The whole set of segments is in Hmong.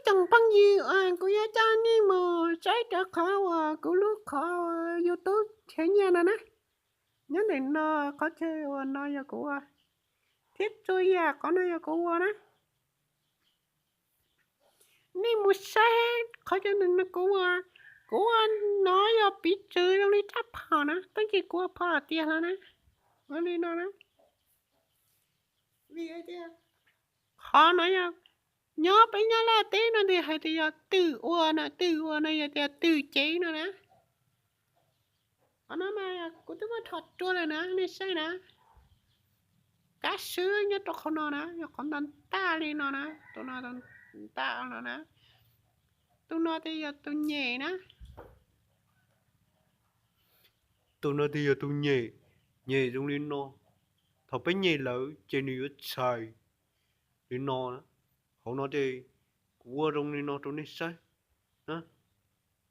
Tsoom phooj ywg, kuv yuav coj nej mus saib rau qhov uas kuv lub qhov YouTube nrhiav nyiaj no na. Nyob ntawm no, qhov chaw uas no yog kuv ua, thiab txhua yam qhov no yog kuv ua na. Nej mus saib qhov chaw no kuv ua, kuv ua no yog piv txwv zoo li rab phom na, tab sis kuv ua phom tiag hlo na. Ua li no na. Qhov no yog, nyob peb Nyab Laj teb no nws hais tias yog twm ua na, twm ua no yog tias twm cev no na. Qhov no mas kuv twb muab rho ruaj lawm na, nej saib na. Kab swb nyob rau qhov no na, yog qhov ntag ntaj li no na, tus no ntag no na. Tus no ces yog tus nyem na. Tus no ces yog tus nyem, nyem zoo li no. Thaum peb nyem lawm ces nws yuav txhais li no na. Hauv no ces kuv ua zoo li no rau nej saib.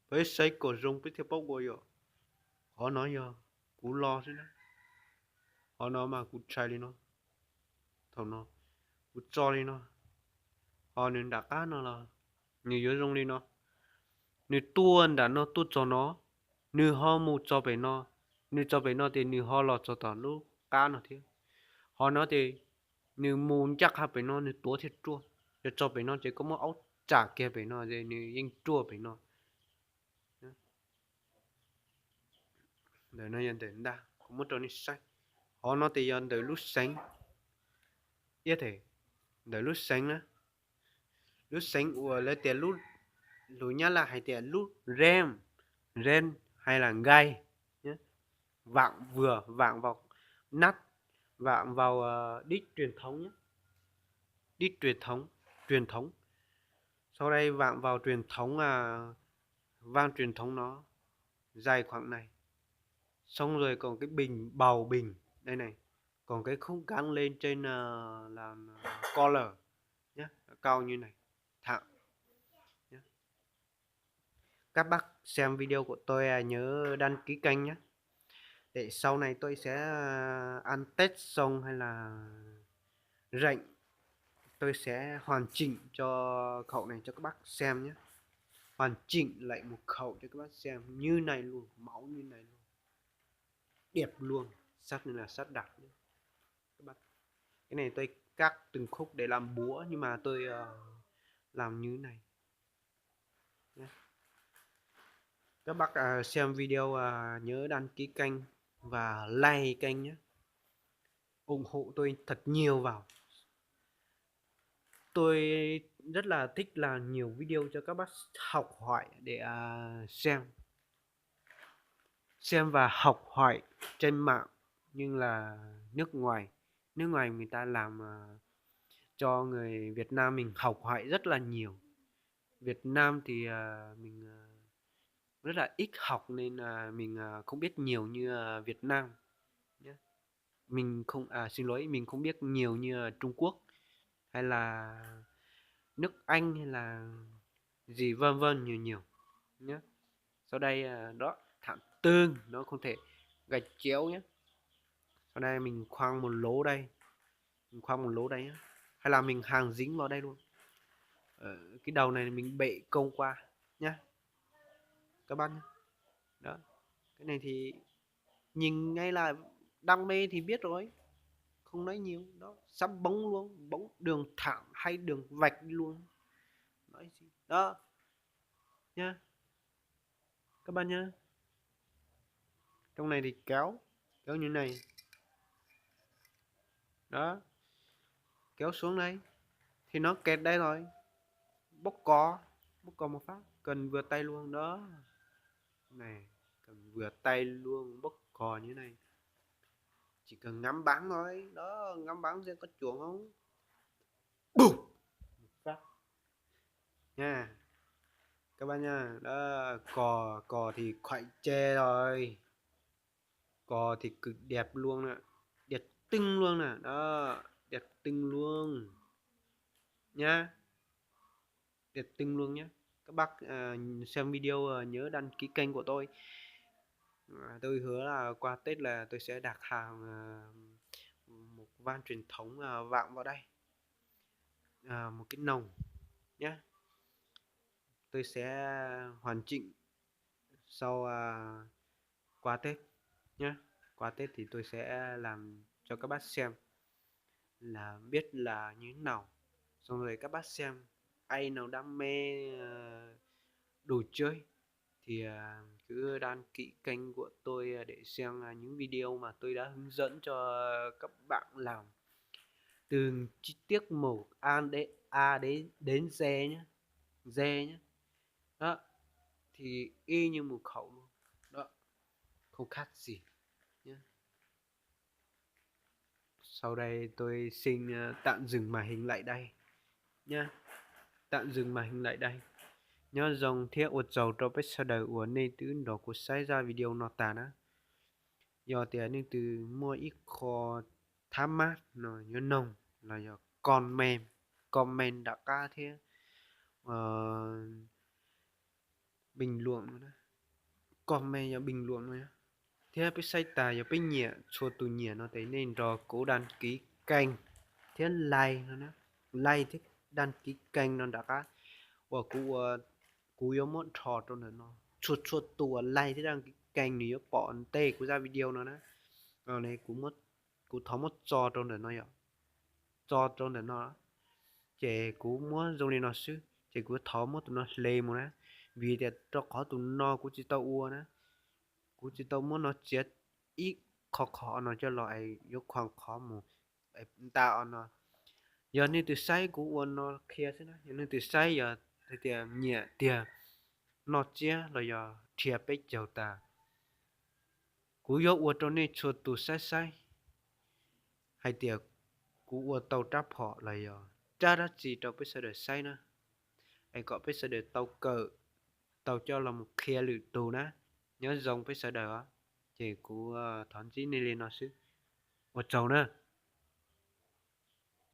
Peb saib kom zoo peb thiaj paub ua yom. Qhov no yog kuv lo xwb na. Qhov no mas kuv txhais li no. Thaum no kuv tso li no, ho nws nram qab no los nws yuav zoo li no. Nws tuaj nram no tuaj txog no, nws ho mus txog pem no, nws txog pem no ces nws ho los txog tom lub qab no thiab. Ho no ces nws mus ncaj qha pem no nws tuav thiaj ruaj. Yog txog pem no ces koj muab aub tsam kiag pem no ces nws yeej ruaj pem no. Ntawm no yog ntawm ntaj, kuv muab rau nej saib. Qhov no ces yog ntawm lub xeev, iab them, ntawm lub xeev na. Lub xeev uas lawv tias lub, lus Nyab Laj hais tias lub rem, rem hay là ngai, vạn vừa, vạn vào nắp, vạn vào đít truyền thống nhé. Đít truyền thống, truyền thống. Sau đây vạn vào truyền thống, à, vang truyền thống nó dài khoảng này. Xong rồi còn cái bình, bầu bình đây này, còn cái khúc gắn lên trên, à, là collar nhé, cao như này, thẳng nhé. Các bác xem video của tôi, à, nhớ đăng ký kênh nhé. Để sau này tôi sẽ, à, ăn Tết xong hay là rảnh, tôi sẽ hoàn chỉnh cho khẩu này cho các bác xem nhé. Hoàn chỉnh lại một khẩu cho các bác xem như này luôn, mẫu như này luôn. Đẹp luôn, sắt này là sắt đặc nhé. Các bác, cái này tôi cắt từng khúc để làm búa nhưng mà tôi, ờ, làm như này. Các bác, à, xem video, à, nhớ đăng ký kênh và like kênh nhé. Ủng hộ tôi thật nhiều vào. Tôi rất là thích làm nhiều video cho các bác học hỏi để, à, xem. Xem và học hỏi trên mạng, nhưng là nước ngoài, nước ngoài người ta làm, à, cho người Việt Nam mình học hỏi rất là nhiều. Việt Nam thì, à, mình, à, rất là ít học nên, à, mình, à, không biết nhiều như, à, Việt Nam nhé. Mình không, à, xin lỗi, mình không biết nhiều như, à, Trung Quốc hay là nước Anh hay là gì vân vân nhiều nhiều nhé. Sau đây, à, đó, thẳng tưng, nó không thể gạch chéo nhé. Sau đây mình khoan một lỗ đây. Mình khoan một lỗ đây nhé. Hay là mình hàn dính vào đây luôn. Ờ, cái đầu này mình bẻ cong qua nhé. Các bác nhé. Đó. Cái này thì nhìn ngay là đam mê thì biết rồi. Không nói nhiều. Đó, sắp bóng luôn, bóng đường thẳng hay đường vạch luôn. Nói gì? Đó. Nhá. Các bạn nhá. Trong này thì kéo, kéo như này. Đó. Kéo xuống đây. Thì nó kẹt đây rồi. Bóp cò, bóp cò một phát, cần vừa tay luôn đó. Này, cần vừa tay luôn, bóp cò như thế này. Chỉ cần ngắm bắn thôi đó, ngắm bắn xem có chuột không. Bùm! Một phát nha. Các bạn nha, đó, cò, cò thì khỏi chê rồi. Cò thì cực đẹp luôn nè. Đẹp tưng luôn nè, đó, đẹp tưng luôn. Nhá. Đẹp tưng luôn nhé. Các bác, à, xem video, à, nhớ đăng ký kênh của tôi. À, tôi hứa là qua Tết là tôi sẽ đặt hàng, à, một van truyền thống, à, vặn vào đây. À, một cái nòng nhé. tôi sẽ hoàn chỉnh sau, à, qua Tết nhé. Qua Tết thì tôi sẽ làm cho các bác xem là biết là như thế nào. Xong rồi các bác xem ai nào đam mê, ờ, đồ chơi thì, à, cứ đăng ký kênh của tôi để xem, à, những video mà tôi đã hướng dẫn cho các bạn làm từ chi tiết một A đến, A đến, đến Z nhé. Z nhé. Đó, thì y như một khẩu luôn. Đó, không khác gì nhé. Sau đây tôi xin, ờ, tạm dừng màn hình lại đây nhé. Tạm dừng màn hình lại đây. Nyob zoo thiab ua tsaug rau peb sawv daws uas nej twb nrog kuv saib zaj video no tas na. Yog tias leej twg muaj ib qho thab mab no yuav noog los yog comment, comment nram qab thiab, ờ, bình luận no na. Comment yog bình luận no. Thiab peb saib tas yog peb nyiam, txhua tus nyiam no ces nej nrog kuv đăng ký kênh thiab like no na. Like thiab đăng ký kênh no nram qab uas kuv ua, kuv yuav muab rho rau ntawm no. Txhua txhua tus uas like thiab đăng ký kênh nws yuav pom ntej kuv zaj video no na. Kuv thov muab tso rau ntawm no yom. Tso rau ntawm no. Ces kuv muab zoo li no xwb ces kuv thov muab tus no hle mus na. Vim tias rau qhov tus no kuv tsis tau ua na. Kuv tsis tau muab no txiav ib qho qhov no coj los es yuav khuam qhov mus nta o no. Yog nej twg saib kuv ua no qhia xwb na, yog nej twg saib yog hais tias nyiam tiag noj tsiab los yog rhia peb caug tas, kuv yuav ua rau nej txhua tus saib saib hais tias kuv ua tau rab phom los yog rab dab tsi rau peb sawv daws saib na, es kom peb sawv daws tau kawm, tau coj los mus qhia lwm tus na. Nyob zoo peb sawv daws os, ces kuv thov ntsib nej li no xwb. Ua tsaug na.